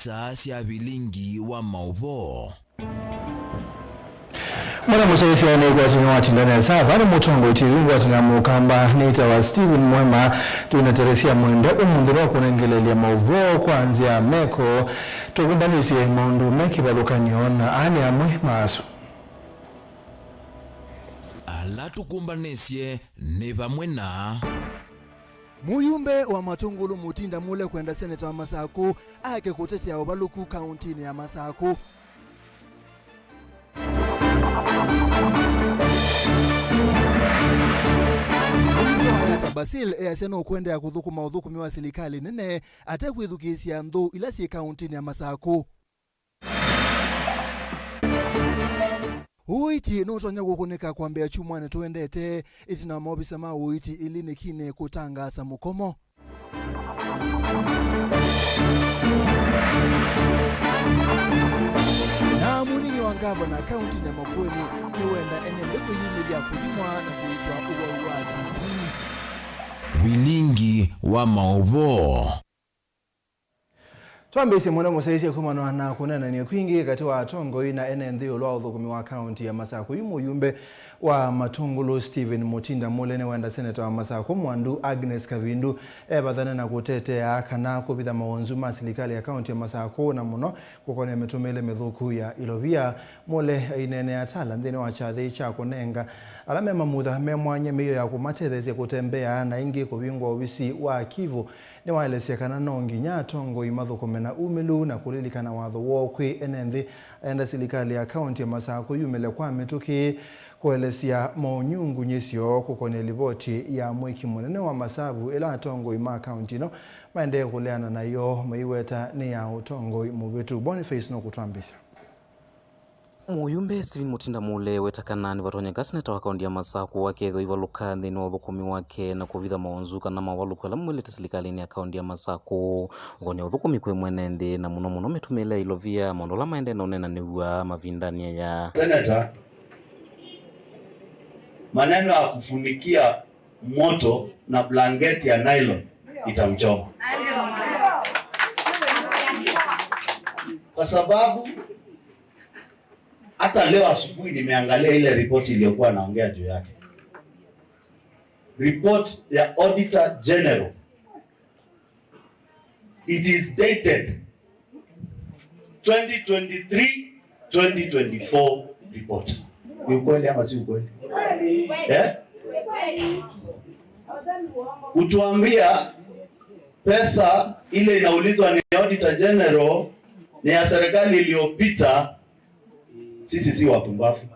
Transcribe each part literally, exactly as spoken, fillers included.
Saa sya vilingi wa maũvoo. Mwana mũsyaĩĩsya nĩ ngwatanĩo watinda nesa. Vaa nĩ mũtongoi T V ngwatanĩo ya Mũkamba nĩtawa Stephen Mwema. Twĩna tarehe sya mwenda ũmũnthĩ no kũnengelelya maũvoo kwa nzĩa ya meko. Tũkũmbanĩsye maũndũ me kĩvathũkany'o na aa nĩ amwe ma asu. Ala tũkũmbanĩsye nĩ vamwe na. Mũyumbe wa Matũngũlũ Mũtinda Mũle kwenda seneta wa Masakũ ake kũtetea ũvalũku kaũntĩnĩ ya Masakũ. Mũyumbe wa Yata Basil easya nũkwendea kũthũkũma ũthũkũmi wa silikalĩ nene ate kwĩthukĩĩsya nthũ ila syĩ kaũntĩnĩ ya Masakũ. Ũiiti nũtonya kũkũnĩka kwambĩĩa kyumwanĩ tũendete, ĩtina wa maovisa ma ũiiti ilinikini kũtangaasa mũkomo. Na mũnini wa ngavana kaũntĩnĩ ya Makueni nĩwenda ene nthĩ kwĩyumĩlya kũthimwa na kũitwa ũwau wa T B. Vilingi wa maũvoo. Twambĩĩsye mũno mũsyaĩĩsya kumana na kũneenany'a kwingĩ katĩ wa atongoi na ene nthĩ ĩũlũ wa ũthũkũmi wa kaũntĩ ya Masakũ. Yu mũyumbe wa Matũngũlũ Stephen Mũtinda Mũle nĩwenda seneta wa Masakũ Mwandu Agnes Kavindu evathane na kũtetea kana kũvitha mawonzu ma silikalĩ ya kaũntĩ ya Masakũ, na mũno kũkonea mĩtũmĩĩle mĩthũku ya ilovia. Mũle aineenea Tala nthĩnĩ wa kyathĩ kya kũnenga ala me mamutha me mwanya mĩio ya kũmatetheesya kũtembea na ĩngĩ kũvingũa ovisi wa Kivu. Nĩwaelesya kana no nginya atongoi mathũkũme na umĩlu na kũlilikana watho woo kwĩ ene nthĩ. Aenda silikalĩ ya kaũntĩ ya Masakũ yumĩle kwa mĩtũkĩ kũelesya maũnyungunyĩsyo kũkonĩa livoti ya mwĩki mũnene wa masavu ĩla atongoi ma kaũntĩ ĩno maendee kũleana nayo, maiweta nĩ ya ũtongoi mũvĩtu. Boniface nũkũtwambĩsya. Mũyumbe Stephen Mũtinda Mũle weta kana nĩvatonyeka seneta wa kaũntĩ ya Masakũ akethĩwa aivalũka nthĩnĩ wa ũthũkũmi wake na kũvitha mawonzu kana maũvalũku ala maumĩlĩte silikalĩnĩ ya kaũntĩ ya Masakũ ũkonĩa ũthũkũmi kwĩ mwene nthĩ, na mũno mũno mĩtũmĩĩle ya ilovia, maũndũ ala maendee na ũneenanĩw'a mavindanĩ aya. Senator, maneno ya kufunikia moto na blanketi ya nylon itamchoma. Kwa sababu hata leo asubuhi nimeangalia ile ripoti iliyokuwa naongea juu yake. Report ya Auditor General. It is dated twenty twenty-three, twenty twenty-four report. Ni ukweli ama si ukweli? Eh? Kutuambia pesa ile inaulizwa ni Auditor General ni ya serikali iliyopita. Sisi si wapumbavu.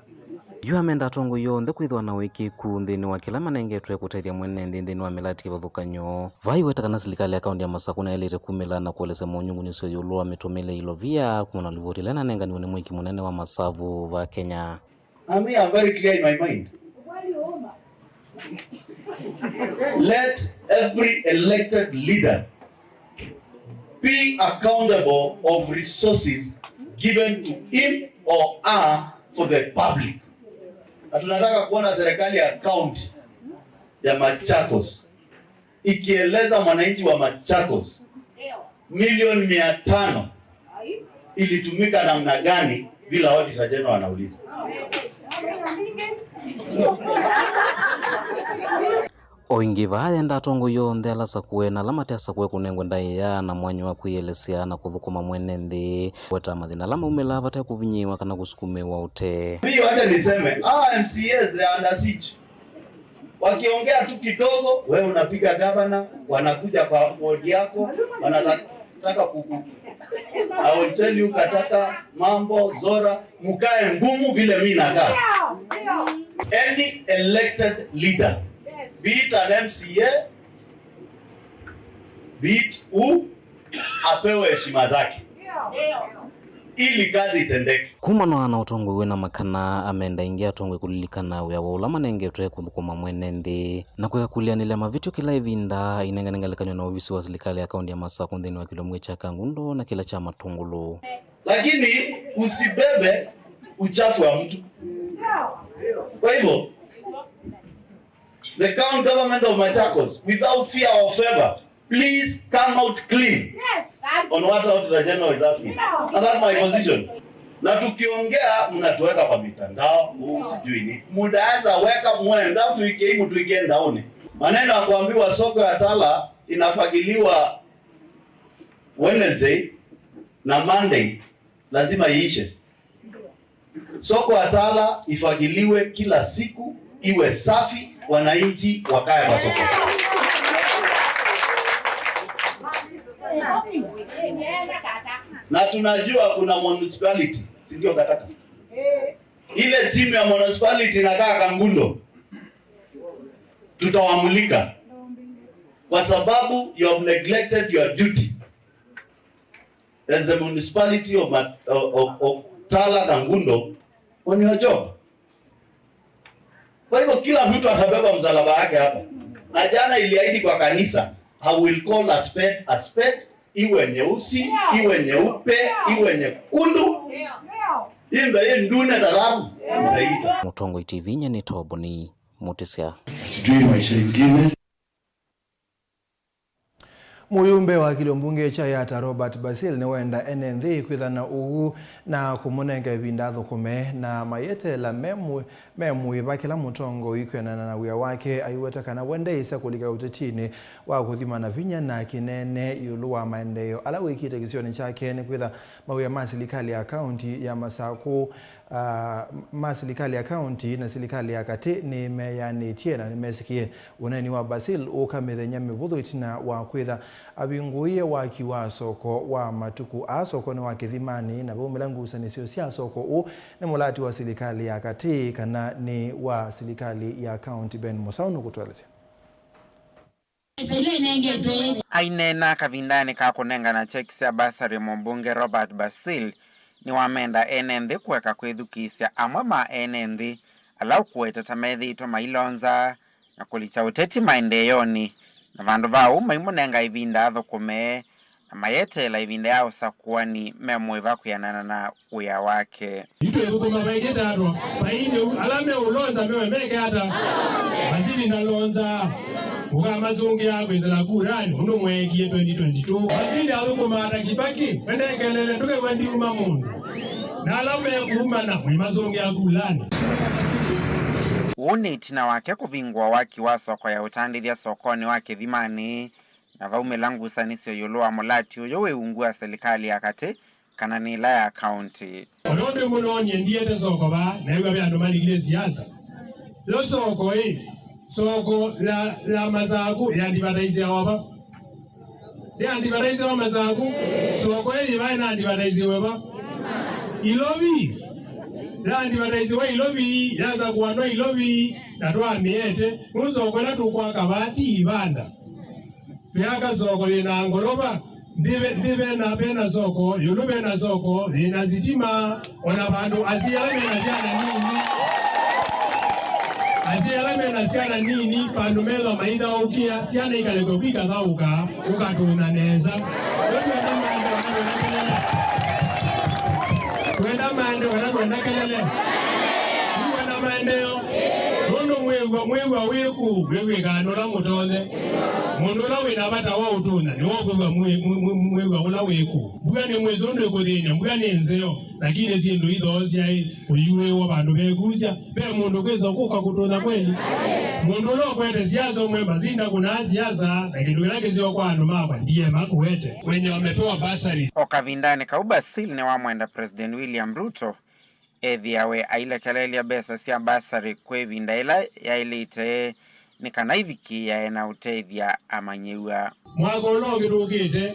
Yu amenda atongoi onthe kwĩthĩwa na ũĩkĩĩku nthĩnĩ wa kĩla manengetwe kũtethya mwene nthĩ nthĩnĩ wa mĩlatĩ kĩvathũkany'o. Vaa aiweta kana silikalĩ ya kaũntĩ ya Masakũ nĩyaĩlĩte kumĩla na kũelesya monyungunyĩsyo ĩũlũ wa mĩtũmĩle ya ilovia kumana na livoti ĩla ĩnanenganiwe nĩ mwĩki mũnene wa masavu vaa Kenya. I mean, I'm very clear in my mind. Let every elected leader be accountable of resources given to him or her for the public. Na tunataka kuona serikali ya county ya Machakos ikieleza mwananchi wa Machakos milioni mia tano ilitumika namna gani, vile Auditor General anauliza. O ĩngĩ vaa yenda atongoi onthe ala asakũe na ala mate asakũe kũnengwe ndaĩa na mwanya wa kwĩelesya na kũthũkũma mwene nthĩ, kũweta mathĩna ala maumĩlaa vate kũvinyĩĩwa kana kũsukumĩwa ũtee. Mimi wacha niseme, hawa M C As they are under siege. Wakiongea tu kidogo, wewe unapiga gavana, wanakuja kwa ward yako, wanataka kuku. I will tell you, Kataka, Mambo, Zora, mkae ngumu vile mimi nakaa. Any elected leader, be it an M C A, be it who, apewe heshima zake ili kazi itendeke. Kumana na ũtongoi wĩna makana, amenda ĩngĩ atongoi kũlilikana wĩa wa ũla manengetwe kũthũkũma mwene nthĩ na kwĩka kũleanĩlya mavĩtyo kĩla ĩvinda, inengane ngelekany'o na ovisi wa silikalĩ ya kaũntĩ ya Masakũ nthĩnĩ wa kĩlomw'e kya Kangundo na kĩla kya Matũngũlũ. Lakini usibebe uchafu wa mtu. Kwa hivyo, the county government of Machakos, without fear or favor, Please come out clean. Yes. On what Auditor General is asking. Yeah. And that's my position. Na tukiongea, mnatuweka kwa mitandao, huu sijui ni. Mnaweza weka mwenda tuike hii, mtuike ndaoni. Maneno ya kuambiwa soko ya Tala inafagiliwa Wednesday na Monday lazima iishe. Soko ya Tala ifagiliwe kila siku, iwe safi, wananchi wakae masoko safi. Na tunajua kuna municipality, si ndio, Gataka? Ile timu ya municipality inakaa Kangundo. Tutawamulika kwa sababu you have neglected your duty as the municipality of, Mat- of, of, of Tala Kangundo on your job. Kwa hivyo kila mtu atabeba msalaba wake hapa. Na jana iliahidi kwa kanisa, "I will call a spade a spade, iwe nyeusi, iwe nyeupe, iwe nyekundu, imbe ye ndune ta dhahabu, nitaita." Mũtongoi T V nyanĩtoboni mũtĩsya. Sijui maisha ingine. Mũyumbe wa kĩlio mbunge kya Yatta Robert Basil nĩwenda ene nthĩ kwĩthana ũu na kũmũnenga ĩvinda athũkũme na mayeteela me mũ- me mũĩva kĩla mũtongoi kwĩanana na wĩa wake. Aiweta kana wendeĩsya kũlika ũtetinĩ wa kũthima na vinya na kĩnene ĩũlũ wa maendeeo ala wĩkĩte kĩsionĩ kyake nĩkwĩtha mawĩa ma silikalĩ ya kaunti ya Masakũ, ah, ma silikalĩ ya kaunti na silikalĩ ya katĩ nĩmeyanĩtye na nĩmesĩkĩe. Ũneeni wa Basil ũka mĩthenya mĩvũthũ ĩtina wa kwĩtha avingũie waki wa soko wa matukũ aa sokonĩ wa Kĩthimanĩ, na vaumĩla ngusanĩsyo sya soko ũũ nĩ mũlati wa silikalĩ ya katĩ kana nĩ wa silikalĩ ya kaunti. Ben Mũsaũ nũkũtũelesya. Aineena kavindanĩ ka kũnengana cheki sya basarĩ, mũmbunge Robert Basil nĩwamenda ene nthĩ kũeka kwĩthukĩĩsya amwe ma ene nthĩ ala ũkũweta ta methĩĩtwe mailonza na kũlikya ũteti maendeeonĩ, na vandũ va ũu maimũnenga ĩvinda athũkũme na mayeteela ĩvinda ya ũsakũani me mũĩva kwĩanana na wĩa wake. Itwĩthũkũma vaingĩ tatwa, vai nĩu ala meũlonza mewe meke ata? Masili ndalonza. Ũkamasũngĩa kwĩsĩla kuranĩ ũndũ mweekie twenty twenty-two. Masili athũkũmaa ta Kibaki, wendekelele ndũkew'a ndiuma mũndũ. Na ala mekuumana, mwĩmasũngĩa kulanĩ. Ũu nĩ ĩtina wake kũvingũa waki wa soko ya ũtandĩthya sokonĩ wa Kĩthimanĩ, na vaumĩla ngusanĩsyo ĩũlũ wa mũlati ũyũ wĩ ungu wa silikalĩ ya katĩ kana nĩ ĩla ya kaũntĩ. O na ũndũ mũnoonie ndiete soko vaa, neew'a ve andũ malikile siasa. Yo soko ĩ, soko ya, ya Masakũ yandivataisiawa va? Yandivataisiawa Masakũ? Soko ĩ yĩva ĩnandivataisiwe va? Ilovi. Yandivataisiwa Ilovi, yasakũanwa Ilovi, na twamĩete. Nũndũ soko ĩla tũkwaka vaa ti ivanda. Twĩaka soko yĩ na ngolova, nthĩ ve-, nthĩ vena, vena soko, ĩũlũ vena soko, yĩ na sitima, o na vandũ asyai ala mena syana nini, asyai ala mena syana nini, vandũ methwa maithaũkĩa, syana ikalekwe kwikathaũka, ũkatũna nesa. Ĩĩ twenda maendeeo kana twenda kelele? Twenda maendeeo kana twenda kelele? Nĩwenda maendeeo. Nũndũ mwĩw'a, mwĩw'a wĩ kũu, wĩw'ĩkaa nũla mũtonya. Mũndũ ũla wĩ na vata wa ũtũna, nĩwe ũkwĩw'a mwĩ-, mwĩ-, mwĩ-, mwĩw'a ũla wĩ kũu. Mbua nĩ mwĩsĩ ũndũ ĩkũthĩny'a, mbua nĩ nzeo, lakini syĩndũ ithoo syaĩ ũyuĩwa vandũ vekusya. Ve mũndũ kwĩsa kũka kũtũna kweli? Mũndũ ũla ũkwete siasa ũmwe masinda kũnaa siasa, na kĩndũ kĩla kĩseo kwa andũ makwa, ndiema kũete. Wenye wamepewa basari. O kavindanĩ kau, Basil nĩwamwenda President William Ruto ethĩawe ailekeleelya mbesa sya basarĩ kwĩ ĩvinda yĩla yaĩlĩte nĩ kana ivikĩĩae na ũtethya amanyĩw'a. Mwaka ũla ũngĩ tũkĩte,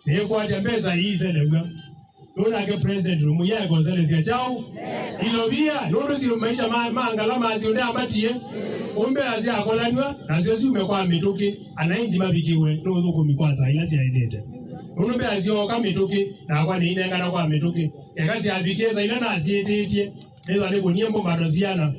nĩĩkwatya mbesa iiselew'a. Nũndũ nake President Lũmũi aekonzelesya kyaũ? Ilovia, nũndũ syĩ maisha ma, ma ngala mathi ũndĩ ambatie. Ũmbea syakolanw'a, nasyo syume kwa mĩtũkĩ, anainji mavikĩwe nĩ ũthũkũmi kwa saa ila syaĩlĩte. Nũndũ mbea syooka mĩtũkĩ, nakwa nĩinengana kwa mĩtũkĩ. Eka syavikĩe saa ila nasyĩtĩtye, nĩthwa nĩkũnie mbũmbano syana.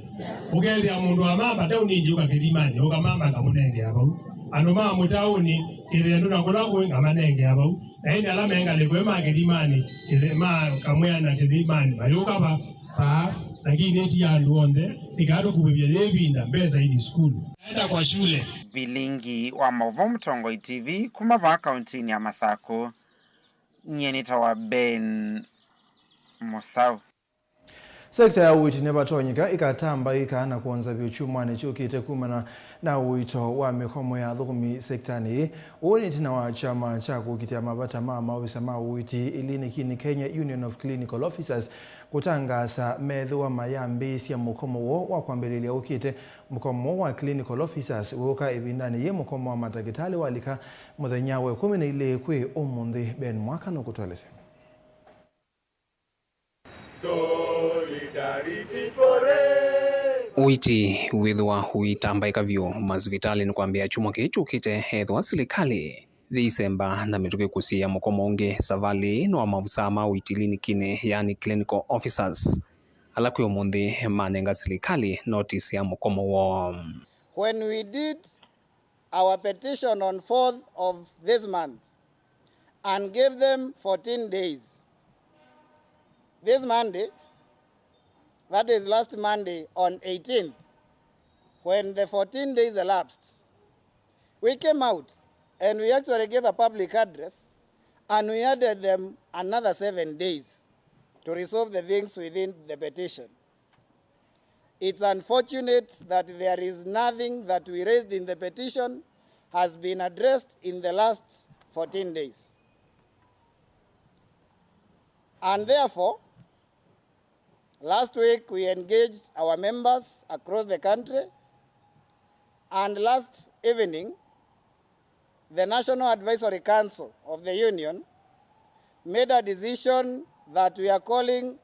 Ũkethĩa mũndũ wa mamba taũninĩ ũka kĩthimanĩ, ũkamamba ngamũnengea vau. Andũ ma mũtaũnĩ, kĩthendo na kũla kũĩ ngamanengea vau. Na ĩndĩ ala me ngalĩko ĩ ma kĩthimanĩ, kĩthe-, ma kamwea na kĩthimanĩ, mayũka va, vaa, lakini ti andũ onthe, nĩkaa tũkuvĩvye yĩ ĩvinda, mbesa ithi sukulu. Naenda kwa shule. Vilingi wa maũvoo Mũtongoi T V kuma vaa kauntinĩ ya Masakũ, nyie nĩtawa Ben Mũsaũ. Sekta ya ũiiti nĩvatonyeka ĩkatambaĩka na kwonza vyũ kyumwanĩ kyũkĩte kumana na ũito wa mĩkomo ya athũkũmi sektanĩ ĩĩ. Ũũ nĩ ĩtina wa kyama kya kũkitĩa mavata ma maovisa ma ũiiti ilinikinĩ Kenya Union of Clinical Officers kũtangaasa methĩwa mayambĩĩsya mũkomo woo wa kwambĩlĩlya ũkĩte. Mũkomo wa clinical officers wĩũka ĩvindanĩ yĩĩ mũkomo wa matakĩtalĩ walika mũthenya wa ĩkũmi na ilĩ kwĩ ũmũnthĩ. Ben Mwaka nũkũtũelesya. Ũiiti wĩthĩwa ũitambaĩka vyũ masivitalĩnĩ kwambĩĩa kyumwa kĩĩ kyũkĩte ethĩwa silikalĩ yĩisemba na mĩtũkĩ kũsiĩĩa mũkomo ũngĩ. Savalĩ ĩĩ nĩ wa maovisaa ma ũiiti ilinikinĩ, yaani clinical officers, ala kwĩ ũmũnthĩ manenga silikalĩ notisi ya mũkomo woo. When we did our petition on fourth of this month and gave them fourteen days. This Monday, that is last Monday on eighteenth, when the fourteen days elapsed, we came out and we actually gave a public address and we added them another seven days to resolve the things within the petition. It's unfortunate that there is nothing that we raised in the petition has been addressed in the last fourteen days. And therefore, last week we engaged our members across the country, and last evening, the National Advisory Council of the Union made a decision that we are calling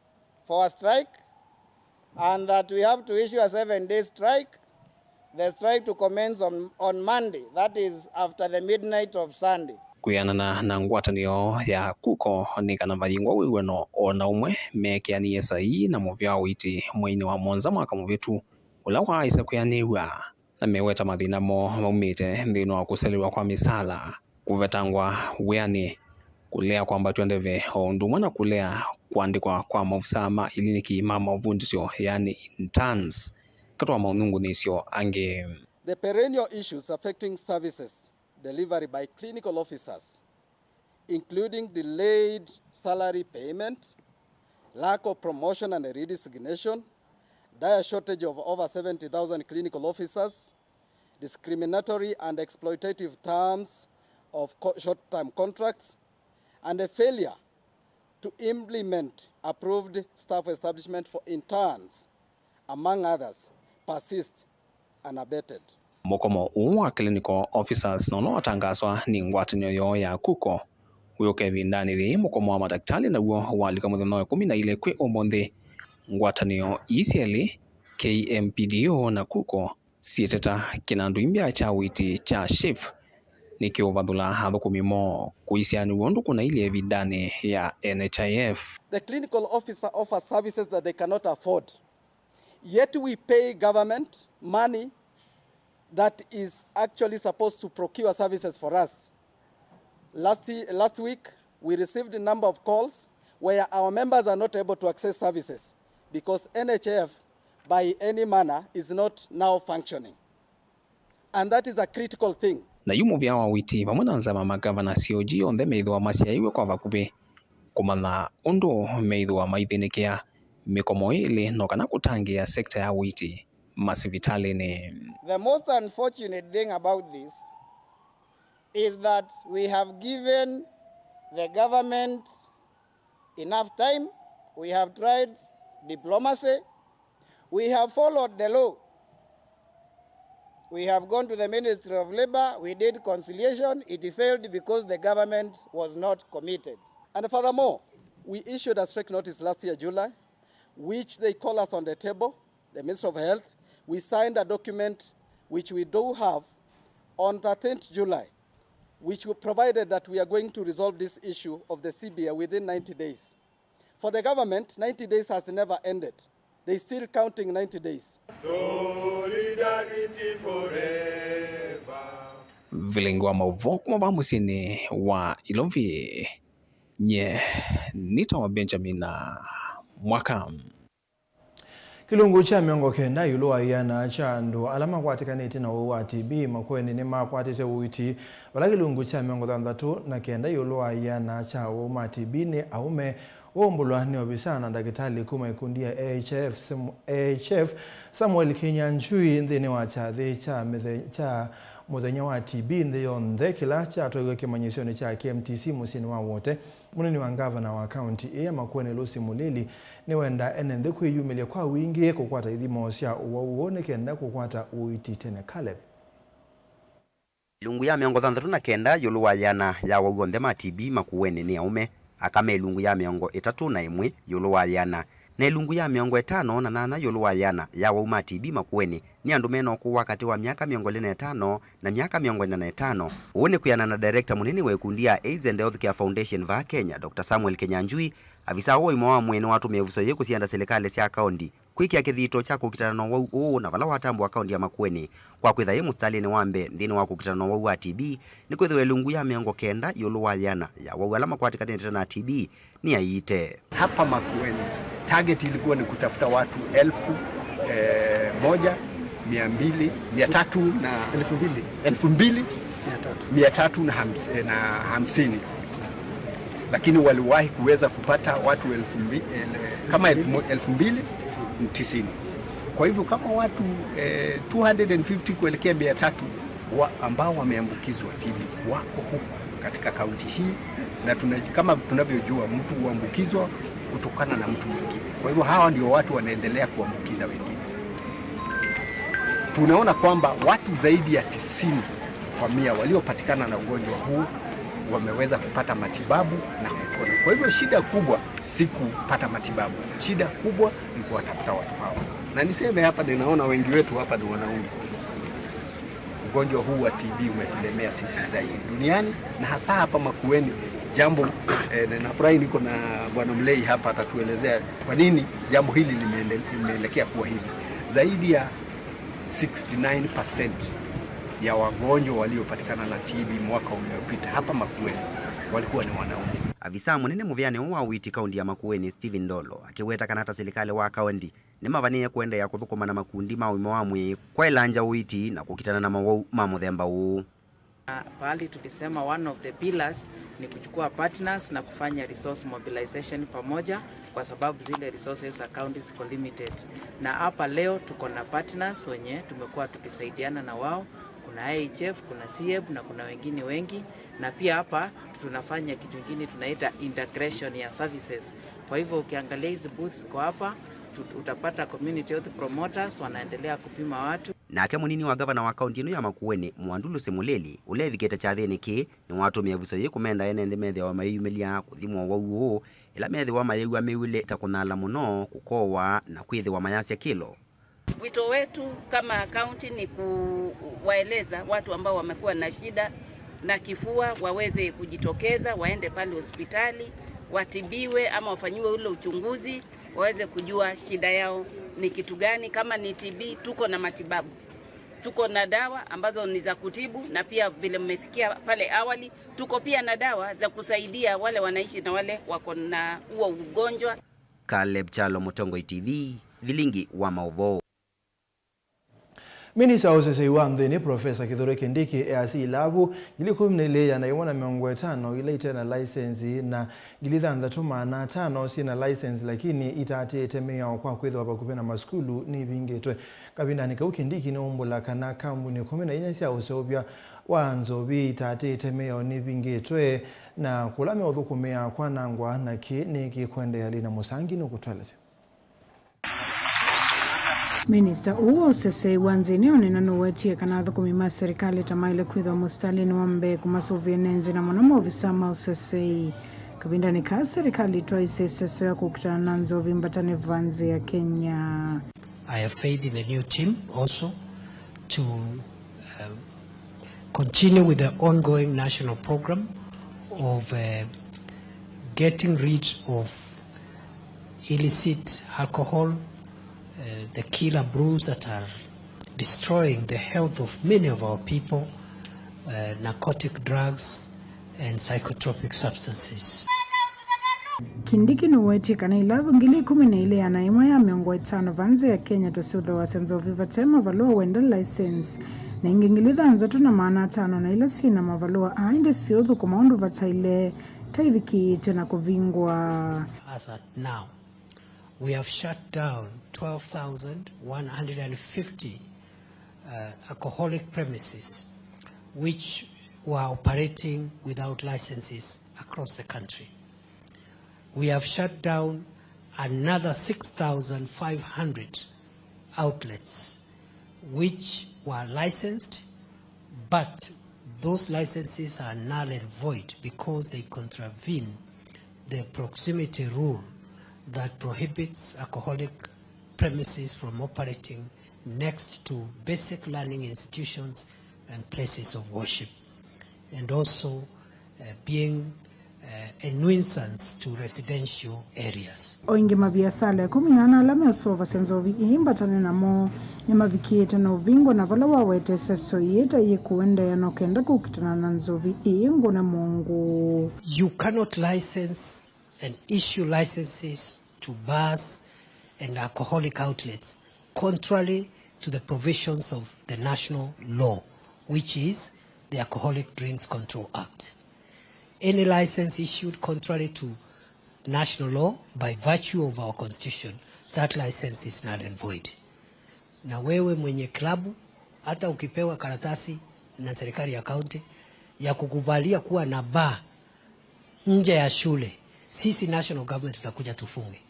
for a strike and that we have to issue a seven day strike, the strike to commence on, on Monday, that is after the midnight of Sunday. Kwĩanana na ngwatanĩo ya KUCO, nĩ kana vayingwa wĩw'ano o na ũmwe meekĩanĩe saii na mũvĩa wa ũiiti mweinĩ wa mũonza mwaka mũvĩtu ũla waaĩse kwĩanĩw'a. Na meweta mathĩna moo maumĩte nthĩnĩ wa kũselew'a kwa mĩsaala, kũvetangwa wĩanĩ, kũlea kwambatw'a ndeve, o ũndũ ũmwe na kũlea kũandĩkwa kwa maovisaa ma iliniki ma maũvundĩsyo, yaani interns, katĩ wa maũnyungunyĩsyo angĩ. The perennial issues affecting services delivery by clinical officers including delayed salary payment, lack of promotion and redesignation, dire shortage of over seventy thousand clinical officers, discriminatory and exploitative terms of short-term contracts, and a failure to implement approved staff establishment for interns, among others, persist unabated. Mũkomo ũũ wa clinical officers nũla watangaaswa nĩ ngwatanĩo yoo ya KUCO wĩũka ĩvindanĩ yĩĩ mũkomo wa matakĩtalĩ naw'o walika mũthenya wa ĩkũmi na ilĩ kwĩ ũmũnthĩ. Ngwatanĩo ii syelĩ, K M P D O na KUCO, syĩteta kĩnandũ imbya kya ũiiti kya SHIF nĩkĩũvathũla athũkũmi moo kũisyaanĩw'a ũndũ kũnailyĩ ĩvindanĩ ya N H I F. The clinical officer offers services that they cannot afford. Yet we pay government money that is actually supposed to procure services for us. Last, last week, we received a number of calls where our members are not able to access services because N H I F by any manner is not now functioning. And that is a critical thing. Na yu mũvĩa wa ũiiti vamwe na nzama ma gavana C O G onthe methĩwa masyaĩwe kwa vakuvĩ kũmanya ũndũ methĩwa maithĩnĩkĩa mĩkomo ĩlĩ no kana kũtangĩĩa sekta ya ũiiti masivitalĩnĩ. The most unfortunate thing about this is that we have given the government enough time, we have tried diplomacy, we have followed the law. We have gone to the Ministry of Labour, we did conciliation, it failed because the government was not committed. And furthermore, we issued a strike notice last year, July, which they call us on the table, the Ministry of Health. We signed a document which we do have on thirteenth July, which we provided that we are going to resolve this issue of the C B A within ninety days. For the government, ninety days has never ended. They still counting ninety days. Solidarity forever. Vilingi wa maũvoo kuma vaa mũsyĩnĩ wa Ilovi, nye nĩtawa Benjamin Mwaka. Kĩlungu kya mĩongo kenda ĩũlũ wa ĩana kya andũ ala makwatĩkanĩtye na ũwau wa T B Makueni nĩmakwatĩte ũiiti, vala kĩlungu kya mĩongo thanthatũ na kenda ĩũlũ wa ĩana kya ũwau ma T B nĩ aũme. Waumbũlwa nĩ ovisaa na ndakĩtalĩ kuma ikundi ya A H F, Sam-, A H F, Samuel Kinyanjui nthĩnĩ wa kyathĩ kya mĩthe-, kya mũthenya wa T B nthĩ yonthe, kĩla kyatwaiwe kĩmanyĩsyonĩ kya K M T C mũsyĩnĩ wa Wote. Mũnini wa ngavana wa kaunti ĩĩ ya Makueni, Lucy Mulili, nĩwenda ene nthĩ kwĩyumĩlya kwa wingĩ kũkwata ithimo sya ũwau ũũ nĩ kenda kũkwata ũiiti tene. Caleb. Ilungu ya mĩongo thanthatũ na kenda ĩũlũ wa ĩana ya awau onthe ma T B Makueni nĩ aũme. Aka me ilungu ya mĩongo ĩtatũ na ĩmwe ĩũlũ wa ĩana, na ilungu ya mĩongo ĩtano na nyanya ĩũlũ wa ĩana ya awau ma T B Makueni nĩ andũ me na ũkũũ wa katĩ wa myaka mĩongo ĩlĩ na ĩtano na myaka mĩongo ĩna na ĩtano. Ũũ nĩ kwĩana na director mũnene wa ĩkundi ya AIDS and Healthcare Foundation vaa Kenya, Doctor Samuel Kinyanjui. Avisa ũũ wa ũima wa mwĩĩ nĩwatũmĩa ĩvuso yĩĩ kũsianda silikalĩ sya kaunti kwĩkĩa kĩthito kya kũkitana na ũwau ũũ, na vala watambũa kaunti ya Makueni kwa kwĩtha yĩ mũsitalĩnĩ wa mbee nthĩnĩ wa kũkitana na ũwau wa T B, nĩkwĩthĩwa ilungu ya mĩongo kenda ĩũlũ wa ĩana ya awau ala makwatĩkanĩte na T B nĩ aiite. Hapa Makueni, target ilikuwa ni kutafuta watu elfu, eh, moja, mia mbili, mia tatu na elfu mbili. Elfu mbili, mia tatu na hamsini, eh, na hamsini. Lakini waliwahi kuweza kupata watu elfu mbili, eh, kama elfu mo-, elfu mbili tisini. Kwa hivyo kama watu, eh, two hundred and fifty kuelekea mia tatu wa-, ambao wameambukizwa T B wako huku katika kaunti hii, na tuna-, kama tunavyojua, mtu huambukizwa kutokana na mtu mwingine. Kwa hivyo hawa ndio watu wanaendelea kuambukiza wengine. Tunaona kwamba watu zaidi ya tisini kwa mia waliopatikana na ugonjwa huu wameweza kupata matibabu na kupona. Kwa hivyo shida kubwa si kupata matibabu. Shida kubwa ni kuwatafuta watu hao. Na niseme hapa, ninaona wengi wetu hapa ni wanaume. Ugonjwa huu wa T B umetulemea sisi zaidi duniani, na hasa hapa Makueni. Jambo, eh, na nafurahi niko na Bwana Mlei hapa, atatuelezea kwa nini jambo hili limeende-, limeelekea kuwa hivi. Zaidi ya sixty-nine percent ya wagonjwa waliopatikana na T B mwaka uliopita hapa Makueni walikuwa ni wanaume. Avisa mũnene mũvĩanĩ ũũ wa ũiiti kaunti ya Makueni, Stephen Ndolo, akĩweta kana ta silikalĩ wa kaunti nĩmavanĩĩe kũendeea kũthũkũma na makundi ma ũima wa mwĩĩ kwaĩlangya ũiiti na kũkitana na mawau ma mũthemba ũũ. Na pahali tulisema one of the pillars ni kuchukua partners na kufanya resource mobilization pamoja, kwa sababu zile resources za county ziko limited. Na hapa leo tuko na partners wenye tumekuwa tukisaidiana na wao. Kuna I H F, kuna C E B na kuna wengine wengi. Na pia hapa tunafanya kitu kingine tunaita integration ya services. Kwa hivyo ukiangalia hizi booths ziko hapa, tut-, utapata community health promoters wanaendelea kupima watu. Nake mũnini wa ngavana wa kaunti ĩno ya Makueni, Mwandulusi Mulili, ũla evikĩte kyathĩnĩ kĩĩ, nĩwatũmĩa ĩvuso yĩĩ kũmenda ene nthĩ methĩawa mayĩyumĩlya kũthimwa ũwau ũũ, ĩla methĩwa mayĩw'a mĩw'ĩle ta kũnyala mũno, kũkowa, na kwĩthĩwa mayasya kĩlo. Wito wetu kama kaunti ni kuwaeleza watu ambao wamekuwa na shida na kifua waweze kujitokeza, waende pale hospitali, watibiwe ama wafanyiwe ule uchunguzi, waweze kujua shida yao ni kitu gani. Kama ni T B, tuko na matibabu. Tuko na dawa ambazo ni za kutibu, na pia vile mmesikia pale awali, tuko pia na dawa za kusaidia wale wanaishi na wale wako na huo ugonjwa. Caleb Kyalo, Mũtongoi T V, Vilingi wa Maũvoo. Minista wa ũsesei wa nthĩnĩ, Profesa Kithure Kindiki, easya ilavu ngili ikũmi na ilĩ ĩana yĩmwe na mĩongo ĩtano ila ite na laisenzi na ngili thanthatũ maana atano syĩ na laisenzi lakini itaatĩĩte mĩao kwa kwĩthĩwa vakuvĩ na masukulu nivingĩtwe. Kavindanĩ kau, Kindiki nĩwaumbũla kana kambuni ikũmi na inya sya ũseũvya wa nzovi itaatĩĩte mĩao nivingĩtwe na kũla meũthũkũmĩaa kwanangwa, na kĩĩ nĩkĩkũendeea. Lina Mũsangi nũkũtũelesya. Minista ũũ wa ũsesei wa nthĩnĩ ũnena nũwetie kana athũkũmi ma serikali ta maĩle kwĩthwa mũsitalĩnĩ wa mbee kũmasũvĩa nĩ nzĩ na mũno maovisaa ma ũsesei. Kavindanĩ kaa, serikali ĩtwaisye ĩseso ya kũkitana na nzovi mbatanĩvu va nthĩ ya Kenya. I have faith in the new team also to, uh, continue with the ongoing national program of, uh, getting rid of illicit alcohol, uh, the killer brews that are destroying the health of many of our people, uh, narcotic drugs and psychotropic substances. Kindiki nĩwetie kana ilavu ngili ikũmi na ilĩ ĩana ĩmwe ya mĩongo ĩtano va nza ya Kenya ta syũthooasya nzovi vate mavalũa wenda license, na ingĩ ngili thanthatũ na maana atano na ila syĩ na mavalũa aa ĩndĩ syĩũthũkũma ũndũ vataĩle ta ivikĩĩte na kũvingwa. As at now, we have shut down twelve thousand one hundred and fifty, uh, alcoholic premises which were operating without licenses across the country. We have shut down another six thousand five hundred outlets which were licensed, but those licenses are null and void because they contravene the proximity rule that prohibits alcoholic premises from operating next to basic learning institutions and places of worship, and also, uh, being, uh, a nuisance to residential areas. O ĩngĩ, maviasala ĩkũmi na ana ala meũseũvasya nzovi ii mbatane namo nĩmavikĩĩte na ũvingwa, na vala wawetesya soi ĩĩ ta yĩkũendeea no kenda kũkitana na nzovi ii ngũne mũngũ. You cannot license and issue licenses to bars and alcoholic outlets contrary to the provisions of the national law, which is the Alcoholic Drinks Control Act. Any license issued contrary to national law by virtue of our constitution, that license is null and void. Na wewe mwenye klabu, hata ukipewa karatasi na serikali ya kaunti ya kukubalia kuwa na bar nje ya shule, sisi national government tutakuja tufunge.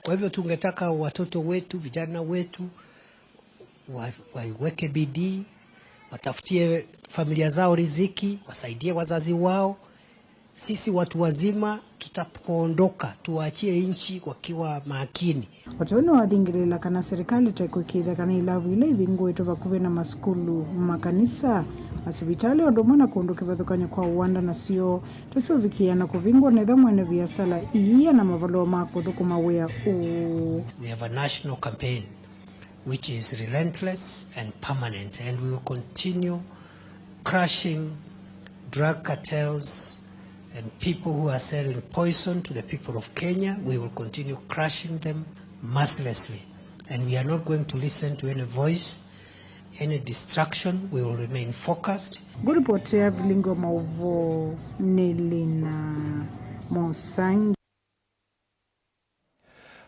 Kwa hivyo tungetaka watoto wetu, vijana wetu, wa-, waiweke bidii, watafutie familia zao riziki, wasaidie wazazi wao. Sisi watu wazima tutapoondoka, tuwaachie nchi wakiwa makini. O ta ũu nĩwathingĩlĩĩla kana serikali ta ĩkũĩkĩĩthya kana ilavu ila ivingũĩtwe vakuvĩ na masukulu, makanisa, masivitalĩ, o ũndũ ũmwe na kũndũ kĩvathũkany'o kwa ũwanda nasyo ta syũvikĩĩa na kũvingwa, na ethĩwa mwene viasala iia na mavalũa ma kũthũkũma wĩa ũũ. We have a national campaign which is relentless and permanent, and we will continue crushing drug cartels and people who are selling poison to the people of Kenya. We will continue crushing them mercilessly, and we are not going to listen to any voice, any distraction. We will remain focused. Ngũripotĩa vilingi wa maũvoo nĩ Lina Mosangi.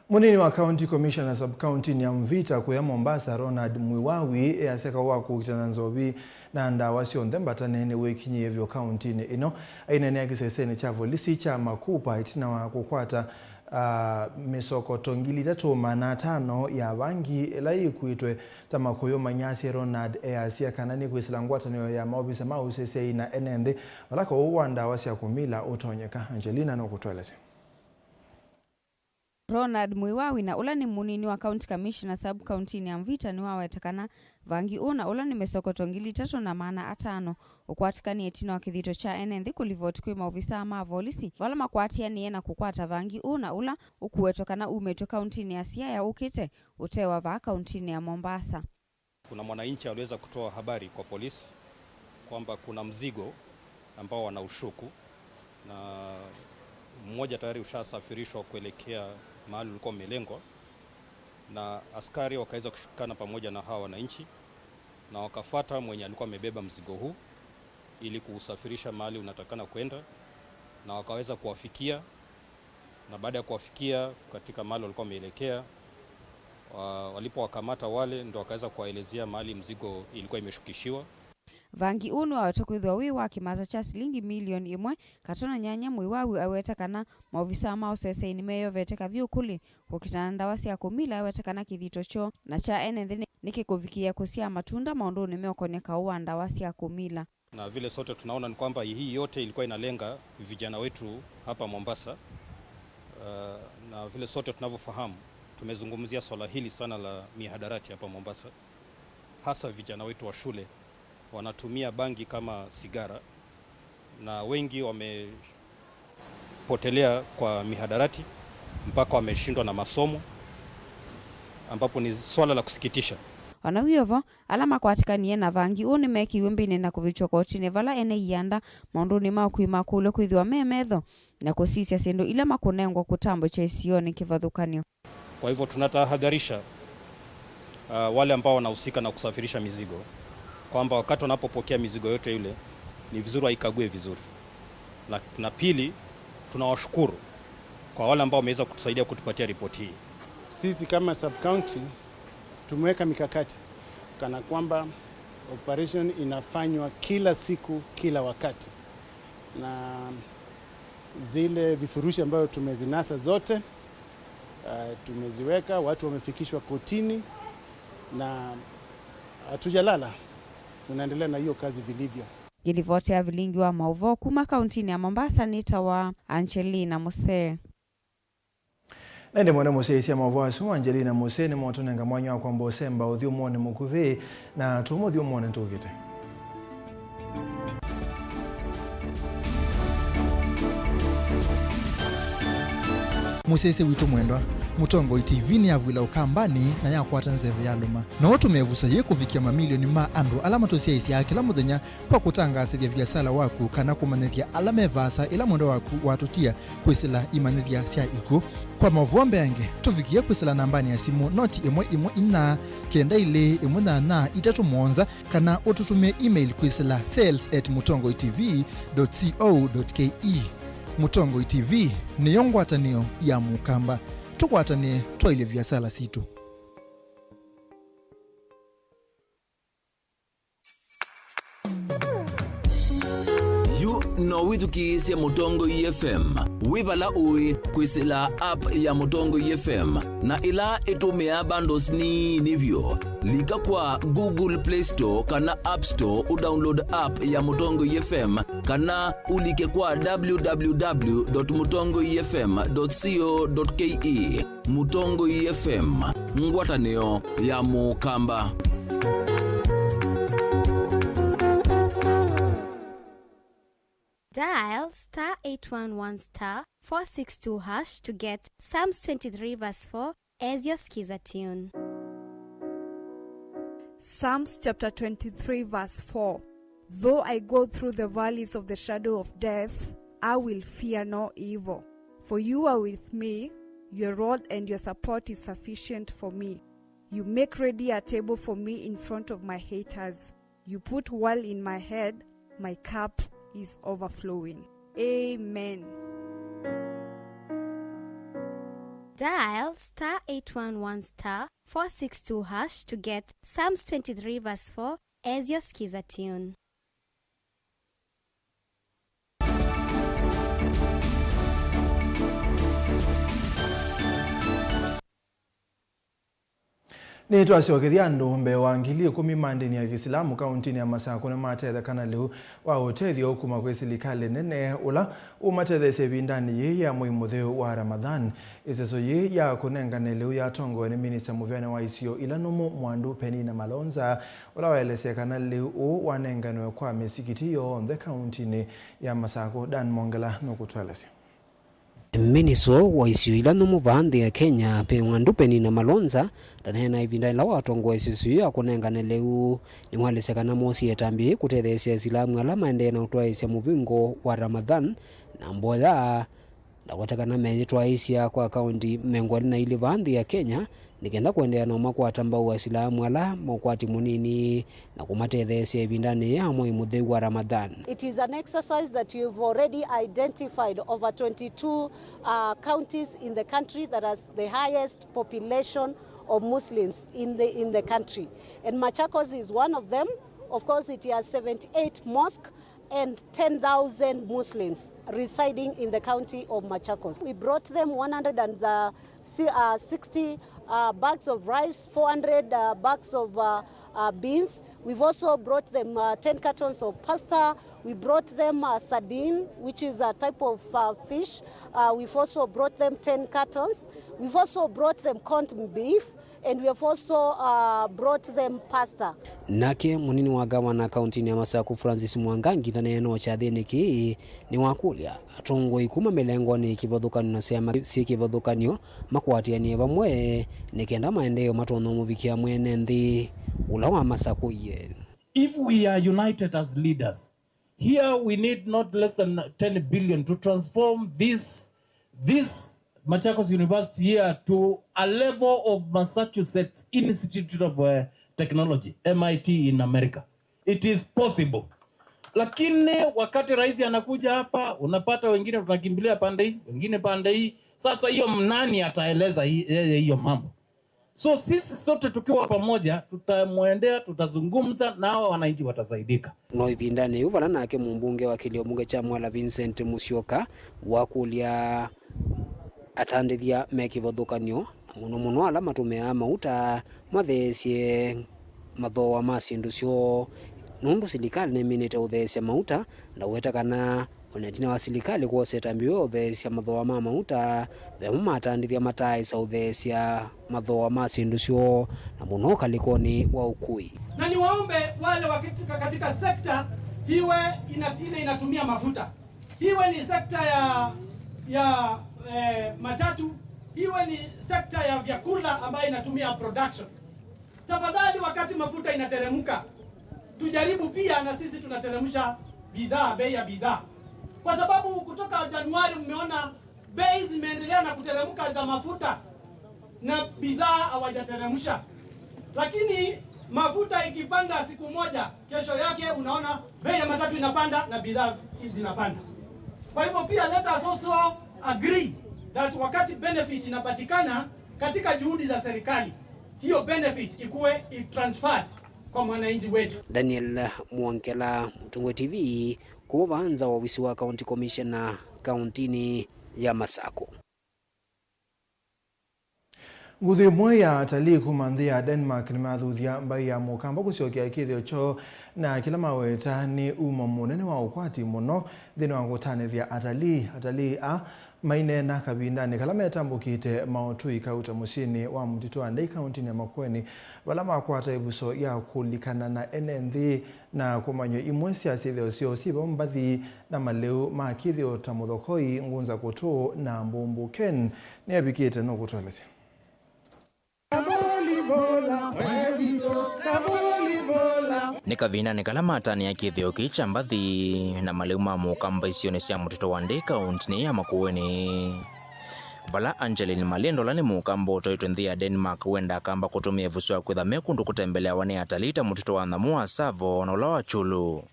Mũnini wa County Commissioner sub-county-nĩ ya Mvita kũya Mombasa, Ronald Mwiwawi, easya kaũ wa kũkitana nzovi na ndawa syonthe mbatane nĩwĩkinyĩie vyũ kaunti-nĩ ĩno. Aineenea kĩsesenĩ kya volisi kya Makupa ĩtina wa kũkwata, ah, mĩsokoto ngili itatũ maana atano ya vangi ĩla yĩkuĩtwe ta makũyũ manyasye, Ronald easya kana nĩkwĩsĩla ngwatanĩo ya maovisa ma ũseseei na ene nthĩ vala kaũ wa ndawa sya kũmila ũtonyeka. Angelina nũkũtũelesya. Ronald Mwiwawi, na ũla nĩ mũnini wa County Commissioner sub-county-nĩ ya Mvita, nĩwaweta kana vangi ũũ na ũla nĩ mĩsokoto ngili itatũ na maana atano ũkwatĩkanie ĩtina wa kĩthito kya ene nthĩ kũlivoti kwĩ maovisaa ma volisi vala makwatĩanĩe na kũkwata vangi ũũ na ũla ũkuetwe kana umĩtw'e kaunti-nĩ ya Siaya ũkĩte ũtewa vaa kaunti-nĩ ya Mombasa. Kuna mwananchi aliweza kutoa habari kwa polisi kwamba kuna mzigo ambao wanaushuku, na mmoja tayari ushasafirishwa kuelekea mahali ulikuwa umelengwa, na askari wakaweza kushikana pamoja na hawa wananchi, na wakafuata mwenye alikuwa amebeba mzigo huu ili kuusafirisha mahali unatakana kwenda, na wakaweza kuwafikia, na baada ya kuwafikia katika mahali walikuwa wameelekea, wa-, walipowakamata wale, ndo wakaweza kuwaelezea mahali mzigo ilikuwa imeshukishiwa. Vangi ũũ nĩwawetwa kwĩthĩwa wĩ wa kĩmasa kya silingi milioni ĩmwe katũna nyanya. Mwiwawi aweta kana maovisaa ma ũseseĩ nĩmeyovete kavyũ kũlĩ kũkitana na ndawa sya kũmila. Aweta kana kĩthito kyoo na kya ene nthĩ nĩ, nĩkĩkũvikĩĩa kũsyaa matunda maũndũnĩ meũkonya kaũ wa ndawa sya kũmila. Na vile sote tunaona ni kwamba hii yote ilikuwa inalenga vijana wetu hapa Mombasa. Uh, na vile sote tunavyofahamu, tumezungumzia swala hili sana la mihadarati hapa Mombasa, hasa vijana wetu wa shule wanatumia bangi kama sigara, na wengi wamepotelea kwa mihadarati mpaka wameshindwa na masomo, ambapo ni swala la kusikitisha. O na wĩ o vo, ala makwatĩkanie na vangi ũũ nĩmekĩiwe mbĩnĩ na kũvikĩwa kotinĩ vala ene ianda maũndũnĩ ma ũkui makũlw'a kwĩthĩwa me metho na kũsisya syĩndũ ila makũnengwa kũtambwa kya isionĩ kĩvathũkany'o. Kwa hivyo tunatahadharisha, uh, wale ambao wanahusika na kusafirisha mizigo kwamba wakati wanapopokea mizigo yote ile, ni vizuri waikague vizuri. Na, na pili, tunawashukuru kwa wale ambao wameweza kutusaidia kutupatia ripoti hii. Sisi kama sub county tumeweka mikakati kana kwamba operation inafanywa kila siku, kila wakati, na zile vifurushi ambayo tumezinasa zote, uh, tumeziweka, watu wamefikishwa kotini na hatujalala, tunaendelea na hiyo kazi vilivyo. Ngĩlivoti ya vilingi wa maũvoo kuma kauntinĩ ya Mombasa nĩtawa Angelina Musee. Na ĩndĩ mwene mũsyaĩĩsya maũvoo asu, Angelina Musee, nĩmotũnenga mwanya wa kwamba ũsemba ũthyũmũonĩ mũkuvĩ, na tũmũthyũmũonĩ tũkĩte. Mũsyaĩĩsya witũ mwendwa, Mũtongoi T V nĩyavw'ĩla Ũkambanĩ na yakwata nzeve ya lũma. No ũtũme ĩvuso yĩĩ kũvikĩa mamilioni ma andũ ala matũsyaĩĩsyaa kĩla mũthenya kwa kũtangaasĩthya viasala waku kana kũmanyĩthya ala me vaasa ĩla mwendwa waku watũtia kwĩsĩla imanyĩthya sya ikw'ũ. Kwa maũvoo mbeange, tũvikĩe kwĩsĩla nambanĩ ya simũ noti ĩmwe ĩmwe inya kenda ilĩ ĩmwe nyanya itatũ mũonza, kana ũtũtũmĩe email kwĩsĩla sales at mũtongoi T V dot co dot K E. Mũtongoi T V nĩyo ngwatanĩo ya Mũkamba. Tũkwatanĩe twaĩlye viasala sitũ. Yu no wĩthukĩĩsye Mũtongoi F M wĩ vala ũĩ kwĩsĩla app ya Mũtongoi F M na ĩla ĩtũmĩaa bundles nini vyũ. Lika kwa Google Play Store kana App Store ũdownload app ya Mũtongoi F M, kana ũlike kwa w w w dot mũtongoi f m dot co dot k e. Mũtongoi F M, ngwatanĩo ya Mũkamba. Dial star eight one one star four six two hash to get Psalms twenty-three verse four as your skiza tune. Psalms chapter twenty-three, verse four. Though I go through the valleys of the shadow of death, I will fear no evil. For you are with me, your rod and your support is sufficient for me. You make ready a table for me in front of my haters. You put oil in my head, my cup is overflowing. Amen. Dial star eight one one star four six two hash to get Psalms twenty-three verse four as your skiza tune. Nĩtwasyokethya andũ mbee wa ngili ĩkũmi ma ndĩni ya Kĩsilamu kauntinĩ ya Masakũ nĩmatetheka na lĩu wa ũtethyo kuma kwĩ silikalĩ nene ũla ũmatetheesya ĩvindanĩ yĩĩ ya mwei mũtheu wa Ramadhan. Ĩseso yĩĩ ya kũnengane lĩu yatongoew'e nĩ minista mũvĩanĩ wa isio ila nũmũ Mwandu Penina Malonza, ũla waelesya kana lĩu ũũ wanenganiwe kwa mĩsikiti yonthe kauntinĩ ya Masakũ. Dan Mongela nũkũtũelesya. Minista wa isio ila nũmũ vaa nthĩ ya Kenya, Mwandu Penina Malonza, ndaneena ĩvinda yĩla watongoesye ĩseso yĩĩ ya kũnengane lĩu. Nĩwaelesya kana moosie ĩtambya yĩĩ kũtetheesya Asilamu ala maendee na ũtwaĩĩsya mũvingo wa Ramadhan na mboya, na kũete kana meyĩtwaĩĩsya kwa kaunti mĩongo ĩlĩ na ilĩ vaa nthĩ ya Kenya, nĩ kenda kũendeea na ũmakwata mbau Asilamu ala ma ũkwati mũnini na kũmatetheesya ĩvindanĩ ya mwei mũtheu wa Ramadhan. It is an exercise that you've already identified over twenty-two, uh, counties in the country that has the highest population of Muslims in the, in the country. And Machakos is one of them. Of course, it has seventy-eight mosques and ten thousand Muslims residing in the county of Machakos. We brought them one hundred and, uh, si-, uh, sixty, uh, bags of rice, four hundred, uh, bags of, uh, uh, beans. We've also brought them, uh, ten cartons of pasta. We brought them, uh, sardine, which is a type of, uh, fish. Uh, we've also brought them ten cartons. We've also brought them corned beef. And we have also, uh, brought them pasta. Nake mũnini wa ngavana kauntinĩ ya Masakũ, Francis Mwangangi, ndaneena o kyathĩnĩ kĩĩ, nĩwakũlya atongoi kuma mĩlengonĩ ya kĩvathũkany'o na syama syĩ kĩvathũkany'o makwatĩanĩe vamwe nĩ kenda maendeeo matonya ũmũvikĩa mwene nthĩ. ũla wamasakũie. If we are united as leaders, here we need not less than ten billion to transform this, this Machakos University here to a level of Massachusetts Institute of uh, Technology, M I T in America. It is possible. Lakini wakati rais anakuja hapa, unapata wengine tunakimbilia pande hii, wengine pande hii. Sasa hiyo nani ataeleza hii- yeye hiyo mambo? So sisi sote tukiwa pamoja tutamwendea, tutazungumza na hawa wananchi watasaidika. No ĩvindanĩ yĩu vala nake mũmbunge wa kĩlio mbunge kya Mwala Vincent Musyoka wakũlya atandĩthya me kĩvathũkany'o, na mũno mũno ala matũmĩaa mauta matheesye mathooa ma syĩndũ syoo, nũndũ silikalĩ nĩminĩte ũtheesya mauta, ndaweta kana o na ĩtina wa silikalĩ kwosa ĩtambya ya ũtheesya mathooa ma mauta, ve amwe ma atandĩthya mataaĩsa ũtheesya mathooa ma syĩndũ syoo, na mũno ũkalĩkonĩ wa ũkui. Na niwaombe wale wa katika, katika sekta iwe ina, ile inatumia mafuta, iwe ni sekta ya, ya eh, matatu, iwe ni sekta ya vyakula ambayo inatumia production. Tafadhali, wakati mafuta inateremka, tujaribu pia na sisi tunateremsha bidhaa, bei ya bidhaa, kwa sababu kutoka Januari mmeona bei zimeendelea na kuteremka za mafuta na bidhaa hawajateremsha. Lakini mafuta ikipanda siku moja, kesho yake unaona bei ya matatu inapanda na bidhaa zinapanda. Kwa hivyo pia, let us also agree that wakati benefit inapatikana katika juhudi za serikali, hiyo benefit ikuwe transferred kwa mwananchi wetu. Daniel Mwongela, Mũtũngwe T V, kuma vaa nza wa ovisi wa County Commissioner kauntinĩ ya Masakũ. Nguthu ĩmwe ya atalii kuma nthĩ ya Denmark nĩmathuthya mbaĩ ya Mũkamba kũsyokea kĩthĩo kyoo, na kĩla maweta nĩ umo mũnene wa ũkwati mũno nthĩnĩ wa kũtanĩthya atalii. Atalii aa maineena kavindanĩ kala metambũkĩte maũtũi kauta mũsyĩnĩ wa Mũtitũ wa Ndei kauntinĩ ya Makueni, vala makwata ĩvuso ya kũlikana na ene nthĩ na kũmany'a imwe sya syĩthĩo syoo syĩ vau mbathi na malĩu ma kĩthĩo ta mũthokoi, ngunza kũtũ, na mbumbu. Ken nĩavikĩte nũkũtũelesya. Nĩ kavindanĩ kala matanĩa kĩthĩo kĩĩ kya mbathi na malĩu ma Mũkamba isionĩ sya Mũtitũ wa Ndei kauntinĩ ya Makueni, vala Angeline Malendo ũla nĩ Mũkamba ũtaĩtwe nthĩ ya Denmark wendaa kamba kũtũmĩa ĩvuso ya kwĩtha me kũndũ kũtembeleawa nĩ atalii ta Mũtitũ wa Nyamũ wa Tsavo na ũla wa Kyulu.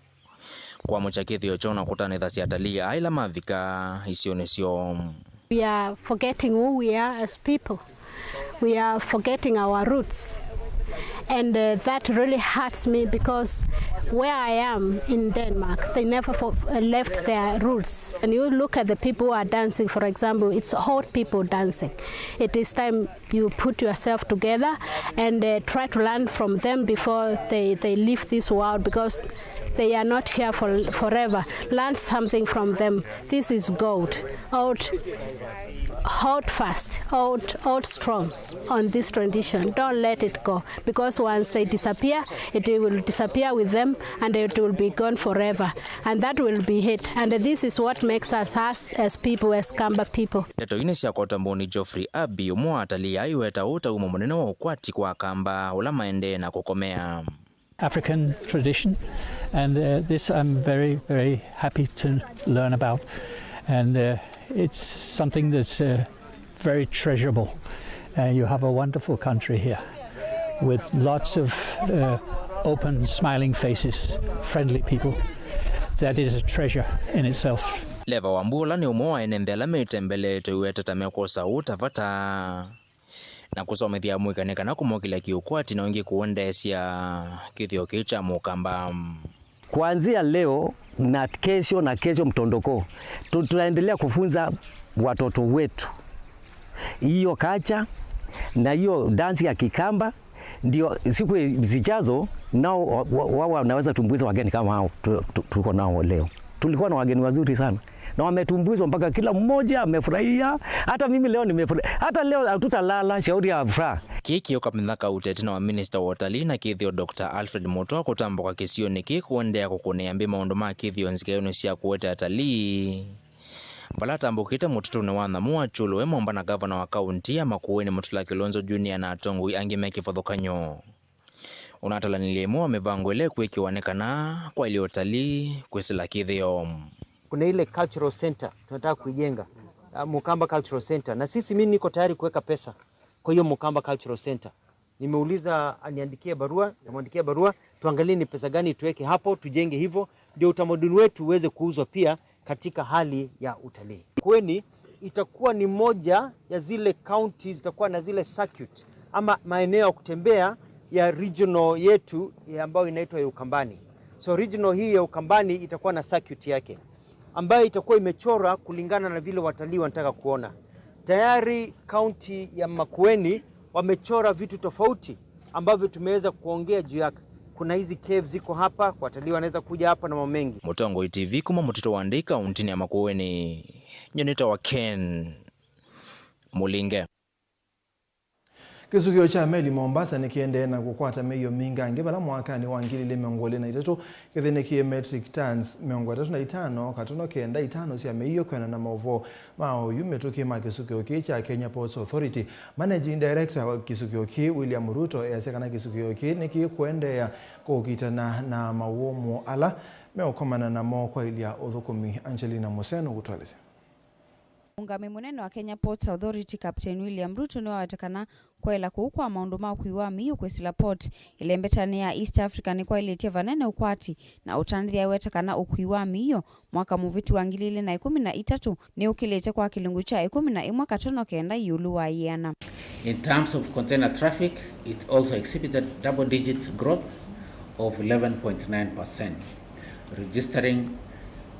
Kwamũkya kĩthĩo kyoo na kũtanĩthasya atalii aa ĩla mavika isionĩ syoo. We are forgetting who we are as people. We are forgetting our roots. And uh, that really hurts me because where I am in Denmark, they never for, uh, left their roots. And you look at the people who are dancing, for example, it's old people dancing. It is time you put yourself together and uh, try to learn from them before they, they leave this world, because they are not here for forever. Learn something from them. This is gold. Hold, hold fast, hold, hold strong on this tradition. Don't let it go, because once they disappear, it will disappear with them and it will be gone forever. And that will be it. And this is what makes us, us as people, as Kamba people. Ndeto ii nĩsyakwatwa mbau nĩ Geoffrey Abbey, ũmwe wa atalii aiweta ũu ta umo mũnene wa ũkwati kwa Akamba ũla maendee na kũkomea. African tradition, and uh, this I'm very, very happy to learn about, and uh, it's something that's uh, very treasurable. Uh, you have a wonderful country here with lots of uh, open, smiling faces, friendly people. That is a treasure in itself. Leva Wambu ũla nĩ ũmwe wa ene nthĩ ala meĩtembeletwe aiweta ta mekwosa ũu ta vata na kũsomethya amũika nĩ kana kũmokĩlya kĩũkwati na ĩngĩ kũendeesya kĩthĩo kĩĩ kya Mũkamba. Kuanzia leo na kesho na kesho mtondoko, tu- tutaendelea kufunza watoto wetu hiyo kacha na hiyo dansi ya Kikamba, ndio siku zijazo nao wa- wa- wao wanaweza tumbuiza wageni kama hao tu- tu- tuko nao leo. Tulikuwa na wageni wazuri sana na wametumbuizwa mpaka kila mmoja amefurahia. Hata mimi leo nimefurahia, hata leo hatutalala, shauri ya furaha. Kĩĩ kĩũka mĩthaka ũteti na wa minista wa ũtalii na kĩthĩo Doctor Alfred Mutua kũtambũka kĩsionĩ kĩĩ kũendeea kũkũnĩa mbĩ maũndũ ma kĩthĩo nzikaĩonĩ sya kũete atalii, vala atambũkĩte mũtitũnĩ wa Nyamũ wa Kyulu e momba na gavana wa kaunti ya Makueni Mutula Kilonzo Junior na atongoi angĩ me kĩvathũkany'o. Ũnatalanĩlya ĩmwe wa mĩvango ĩla ĩkwĩkĩwa nĩ kana kwaĩlye ũtalii kwĩsĩla kĩthĩo. Kuna ile cultural center tunataka kuijenga, uh, Mukamba Cultural Center, na sisi, mimi niko tayari kuweka pesa kwa hiyo Mukamba Cultural Center. Nimeuliza aniandikie barua, namwandikia barua, tuangalie ni pesa gani tuweke hapo, tujenge hivyo, ndio utamaduni wetu uweze kuuzwa pia katika hali ya utalii. Makueni itakuwa ni moja ya zile counties zitakuwa na zile circuit ama maeneo ya kutembea ya regional yetu ya ambayo inaitwa ya Ukambani. So regional hii ya Ukambani itakuwa na circuit yake ambayo itakuwa imechora kulingana na vile watalii wanataka kuona. Tayari kaunti ya Makueni wamechora vitu tofauti ambavyo tumeweza kuongea juu yake. Kuna hizi caves ziko hapa, watalii wanaweza kuja hapa na mambo mengi. Mũtongoi T V kuma mũtitũ wa Ndei kaũntĩnĩ ya Makueni. Nyie nĩtawa Ken Mũlinge. Kĩsukĩo kya meli Mombasa nĩkĩendee na kũkwata mĩio mingangĩ, vala mwakanĩ wa ngili ilĩ mĩongo ĩlĩ na itatũ kĩthĩnĩkie metric tons mĩongo ĩtatũ na itano katono kenda itano sya mĩio, kwĩanana na maũvoo ma oyu mĩtũkĩ ma kĩsukĩo kĩĩ kya Kenya Ports Authority. Managing Director wa kĩsukĩo kĩĩ, William Ruto, easya kana kĩsukĩo kĩĩ nĩkĩkũendeea kũkitana na mawũmũ ala meũkomana namo kwaĩlya ũthũkũmi. Angelina Museno gũtũelesya. Mũũngamĩi mũnene wa Kenya Ports Authority, Captain William Ruto, nĩwaweta kana kwaĩla kũu kwa maũndũ ma ũkui wa mĩio kwĩsĩla port ĩlembetanĩ ya East Africa nĩkwaĩlĩtye vanene ũkwati, na ũtanĩthya aiweta kana ũkui wa mĩio mwaka mũvĩtu wa ngili ilĩ na ĩkũmi na itatũ nĩũkĩlĩte kwa kĩlungu kya ĩkũmi na ĩmwe katono kenda ĩũlũ wa ĩana. In terms of container traffic, it also exhibited double-digit growth of eleven point nine percent, registering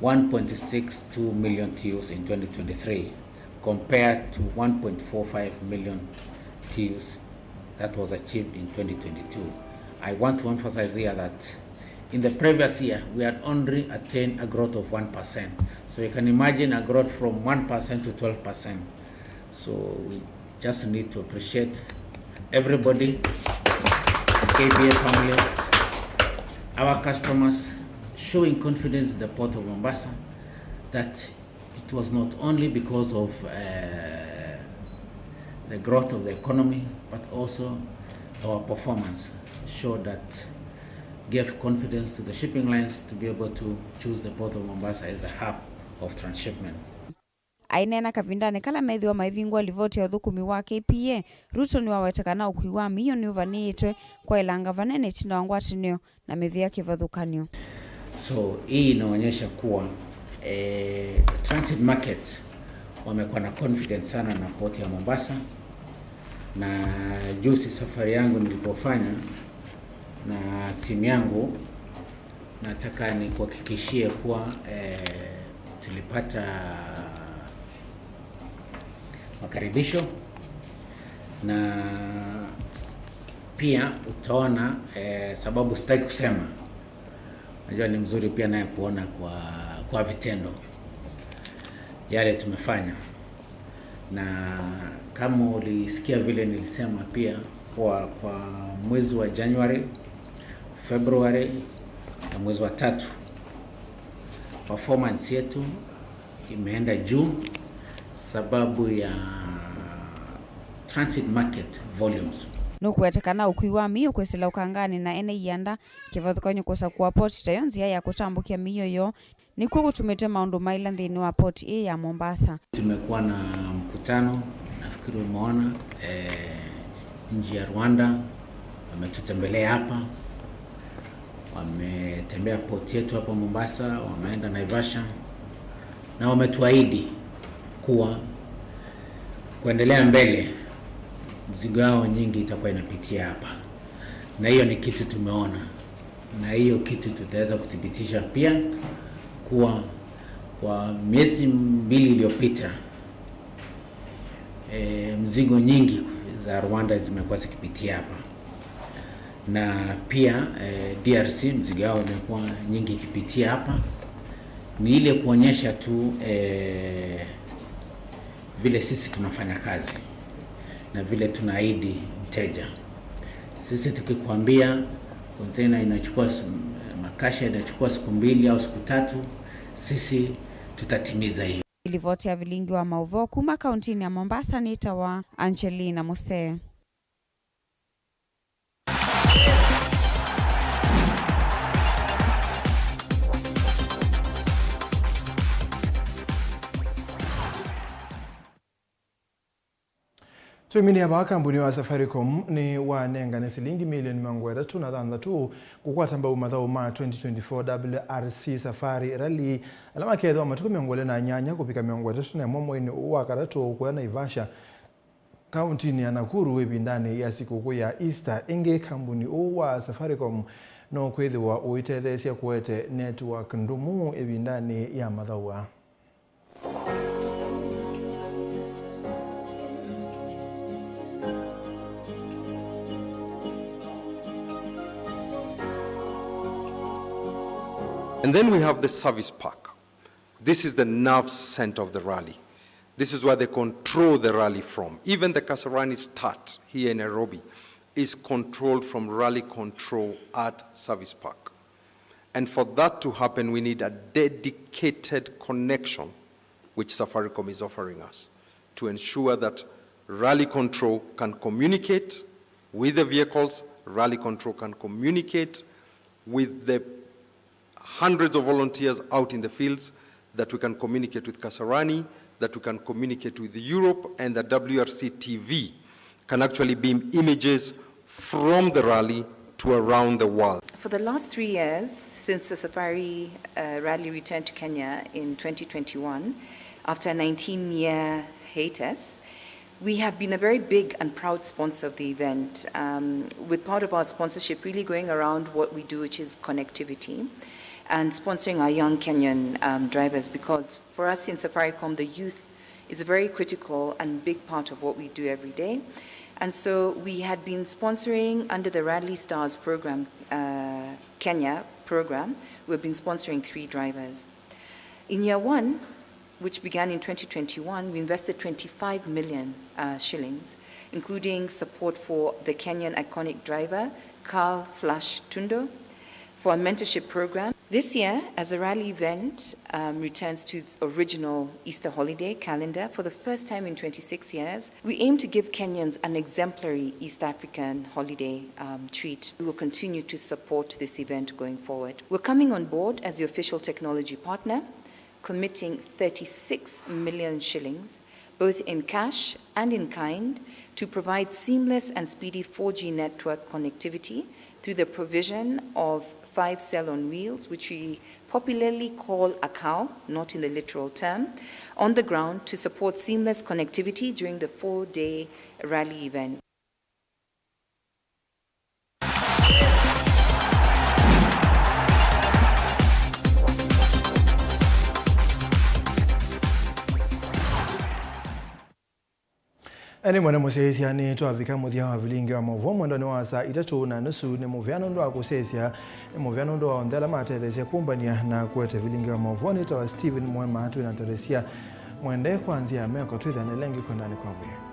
one point six two million T Us in twenty twenty-three, compared to one point four five million T Us that was achieved in twenty twenty-two. I want to emphasize here that in the previous year, we had only attained a growth of one percent. So you can imagine a growth from one percent to twelve percent. So we just need to appreciate everybody, K P A family, our customers, showing confidence in the Port of Mombasa that it was not only because of, uh, the growth of the economy, but also our performance showed that gave confidence to the shipping lines to be able to choose the Port of Mombasa as a hub of transshipment. Aineena kavindanĩ kala methĩwa maivingũa livoti ya ũthũkũmi wa K P A, Ruto nĩwaweta kana ũkui wa mĩio nĩũvanĩĩtwe kwaĩlanga vanene ĩtina wa ngwatanĩo na mĩvĩa kĩvathũkany'o. So hii inaonyesha kuwa, eh, transit market wamekuwa na confidence sana na port ya Mombasa, na juzi safari yangu nilipofanya na timu yangu, nataka nikuhakikishie kuwa, eh, tulipata makaribisho, na pia utaona, eh, sababu sitaki kusema. Najua ni mzuri pia naye kuona kwa, kwa vitendo yale tumefanya. Na kama ulisikia vile nilisema pia, kwa, kwa mwezi wa January, February na mwezi wa tatu, performance yetu imeenda juu sababu ya transit market volumes. Nũkũweta kana ũkui wa mĩio kwĩsĩla ũkanganĩ na ene ianda kĩvathũkany'o kũsakũa poti tayo nzĩa ya kũtambũkya mĩio yoo nĩkw'o kũtumĩte maũndũ maĩla nthĩnĩ wa poti ĩĩ ya Mombasa. Tumekuwa na mkutano, nafikiri umeona, eh, nchi ya Rwanda wametutembelea hapa, wametembea port yetu hapa Mombasa, wameenda Naivasha, na wametuahidi kuwa kuendelea mbele, mzigo yao nyingi itakuwa inapitia hapa, na hiyo ni kitu tumeona. Na hiyo kitu tutaweza kuthibitisha pia kuwa kwa miezi mbili iliyopita, eh, mzigo nyingi za Rwanda zimekuwa zikipitia hapa. Na pia, eh, D R C mzigo yao imekuwa nyingi ikipitia hapa. Ni ile kuonyesha tu, eh, vile sisi tunafanya kazi na vile tunaahidi mteja. Sisi tukikwambia container inachukua s-, makasha inachukua siku mbili au siku tatu, sisi tutatimiza hiyo. Livoti ya vilingi wa maũvoo kuma kauntinĩ ya Mombasa nĩtawa Angelina Musee. Tũiminĩa vaa, kambuni wa Safaricom nĩwanengane silingi milioni mĩongo ĩtatũ na thanthatũ kũkwata mbau mathaũ ma twenty twenty-four W R C Safari Rally, ala makeethĩwa matukũ mĩongo ĩlĩ na nyanya kũvika mĩongo ĩtatũ na ĩmwe mweinĩ ũũ wa katatũ kũya Naivasha, kaũntinĩ ya Nakuru ĩvindanĩ ya sikũkũ ya Easter. Ĩngĩ, kambuni ũũ wa Safaricom nũkwĩthĩwa ũitetheesya kũete network ndũmu ĩvindanĩ ya mathaũ aa. And then we have the service park. This is the nerve center of the rally. This is where they control the rally from. Even the Kasarani start here in Nairobi is controlled from rally control at Service Park. And for that to happen, we need a dedicated connection, which Safaricom is offering us, to ensure that rally control can communicate with the vehicles, rally control can communicate with the hundreds of volunteers out in the fields, that we can communicate with Kasarani, that we can communicate with Europe, and that W R C T V can actually beam images from the rally to around the world. For the last three years, since the Safari, uh, Rally returned to Kenya in twenty twenty-one, after a nineteen-year hiatus, we have been a very big and proud sponsor of the event, um, with part of our sponsorship really going around what we do, which is connectivity, and sponsoring our young Kenyan, um, drivers, because for us in Safaricom, the youth is a very critical and big part of what we do every day. And so we had been sponsoring under the Rally Stars program, uh, Kenya program, we've been sponsoring three drivers. In year one, which began in twenty twenty-one, we invested twenty-five million, uh, shillings, including support for the Kenyan iconic driver, Carl Flash Tundo, for a mentorship program. This year, as the rally event, um, returns to its original Easter holiday calendar for the first time in twenty-six years, we aim to give Kenyans an exemplary East African holiday, um, treat. We will continue to support this event going forward. We're coming on board as the official technology partner, committing thirty-six million shillings, both in cash and in kind, to provide seamless and speedy four G network connectivity through the provision of five cell on wheels, which we popularly call a cow, not in the literal term, on the ground to support seamless connectivity during the four-day rally event. Ene mwene mũsyaĩĩsya, nĩtwavika mũthya wa vilingi wa maũvoo mwendonĩ wa saa itatũ na nusu. Nĩ mũvea nũndũ wa kũsyaĩĩsya, nĩ mũvea nũndũ wa onthe ala matetheesya kũmbany'a na kũete vilingi wa maũvoo. Nĩtawa Stephen Mwema, twĩ na Teresia Mwende kwa nzĩa ya meko. Twĩthĩanĩle ĩngĩ kwendanĩ kwa wĩa.